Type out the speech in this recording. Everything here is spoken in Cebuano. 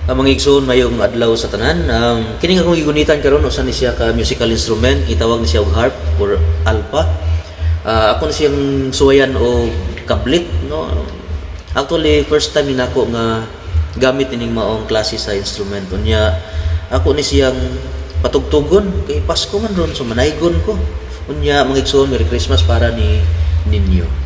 Ang mga igsoon, mayong adlaw sa tanan. Kini nga akong gigunitan karon, usa ni siya ka musical instrument, gitawag ni siya og harp or alpa. Ako na siyang suwayan og kablit, no. Actually, first time ni nako nga gamit ining maong klase sa instrument. Unya ako ni siyang patugtugon kay Pasko man ron, so manaygon ko. Unya, mga igsoon, Merry Christmas para ni ninyo.